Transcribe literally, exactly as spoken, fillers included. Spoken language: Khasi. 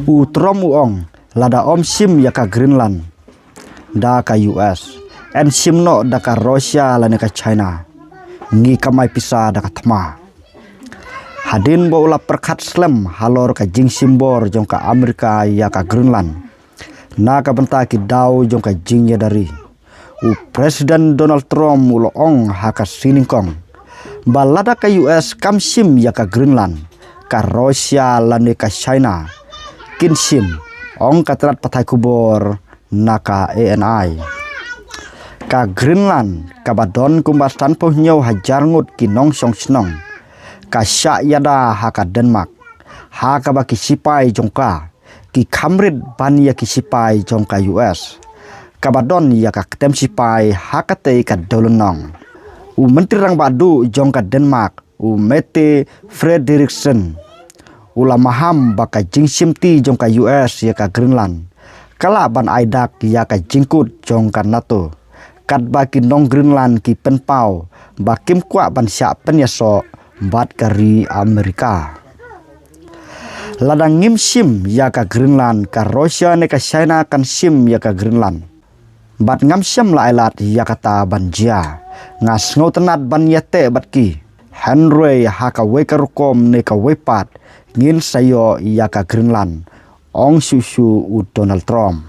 U Trump u ong, lada ym shim ïa ka Greenland da ka U S, yn shim noh da ka Russia lane ka China. Ngi kamai pisa da ka thma. Hadien ba u la pyrkhat slem halor ka jingshim bor jong ka Amerika ïa ka Greenland na ka bynta ki daw jong ka jingïadari, u President Donald Trump u la ong ha ka sngi nyngkong ba lada ka U S kam shim ïa ka Greenland, ka Russia lane ka China kin shim, ong ka tnat pathai khubor na ka A N I. Ka Greenland kaba don kumba sanphew hynñiew hajar ngut ki nongshong shnong, ka shah ïada ha ka Denmark, ha kaba ki sipai jong ka ki kham rit ban ïa ki sipai jong ka U S, kaba don ïa ka ktem sipai ha katei ka dewlynnong. U Myntri Rangbah Duh jong ka Denmark, u Mette Frederiksen, u la maham ba ka jingshimti jong ka U S ïa ka Greenland ka lah ban ai dak ïa ka jingkut jong ka NATO, katba ki nong Greenland ki pynpaw ba kim kwah ban shah pynïasoh bad ka ri Amerika. Lada ngim shim ïa ka Greenland, ka Russia ne ka China kan shim ïa ka Greenland. Bad ngam shym la ai lad ïa kata ban jia. Nga sngewtynnat ban ïateh bad ki. Hynrei ha kawei ka rukom ne kawei pat, ngin sa ïoh ïa ka Greenland, ong shuh shuh u Donald Trump.